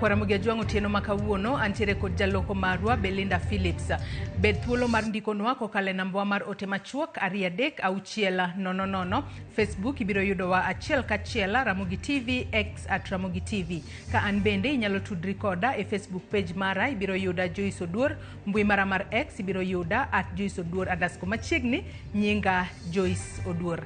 Ramogi Ajwang' otieno ma kawuono antiere kod jaloko marwa Belinda Phillips. Bed thuolo mar ndikonwa kokalo e nambwa mar ote machuok 23600. Facebook ibiro yudowa achiel kachiel Ramogi TV, X at Ramogi TV. Ka an bende inyalo tudri koda e Facebook page mara ibiro yuda Joyce Oduor, mbui mara mar X ibiro yuda at Joyce Oduor underscore machiegni nyinga Joyce Oduor.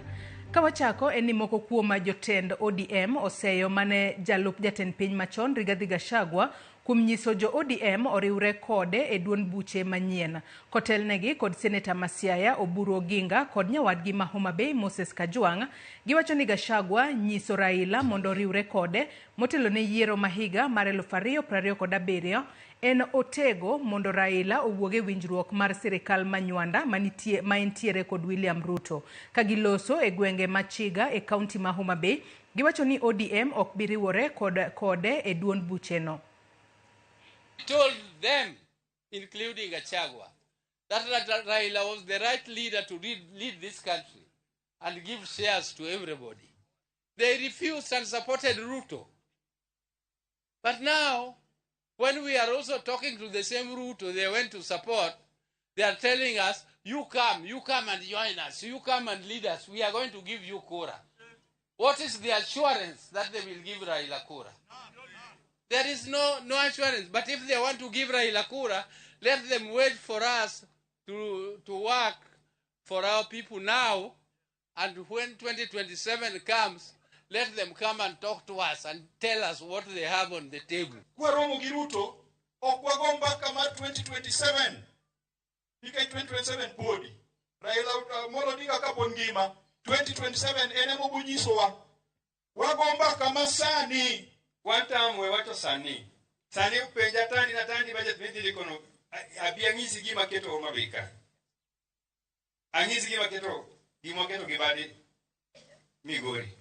Ka wachako en ni moko kuom jotend ODM oseyo mane jalup jatend piny machon Rigathi Gachagua kuom nyiso jo ODM oriwre kode e duond buche manyien. Kotelnegi kod seneta ma Siaya Oburu Oginga kod nyawadgi ma Homa Bay Moses Kajwang', giwacho ni Gachagua nyiso Raila mondo oriwre kode motelo ne yiero ma higa mar 2027 en otego mondo Raila owuog e winjruok mar sirikal ma Nywanda manitie ma entiere kod William Ruto. Ka giloso e gwenge ma Chiga e kaunti ma Homa Bay, giwacho ni ODM ok bi riwore kod kode e duond bucheno. Told them, including Gachagua, that Raila was the right leader to lead this country and give shares to everybody. They refused and supported Ruto. But now, when we are also talking to the same Ruto they went to support, they are telling us, you come and join us, you come and lead us, we are going to give you kura. What is the assurance that they will give Raila kura? There is no assurance. But if they want to give Raila kura, let them wait for us to work for our people now. And when 2027 comes, let them come and talk to us and tell us what they have on the table. Kwaromo gi Ruto, ok wago mbaka mar 2027. Nikech 2027 podi. Raila Amolo Odinga kapod ngima, 2027 en ema obonyisowa. Wago mbaka ma sani. One time we wacho sani. Sani penja tandi na tandi budget midhi ndikono. Abi ang'isi gima keto Homa Bay ka. Ang'isi gima keto gima keto gi badi Migori.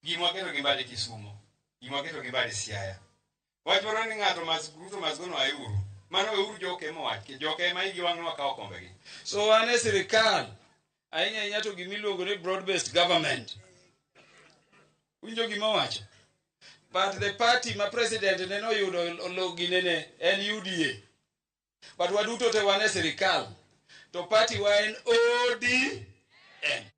Gima keto gi badi Kisumo. Gima keto gi badi Siaya. Wach moro ni ng'ato mas Ruto mas gono aiuru. Mano weuru joke mowach. Joke ema igi wang' wakawo kombegi. So wan e sirikal ahinya ahinya to gimiluongo ni broad based government. Winjo gima wacho? But the party ma president ne noyudo ginene en UDA. But waduto te wan e sirikal. To party wa en ODM.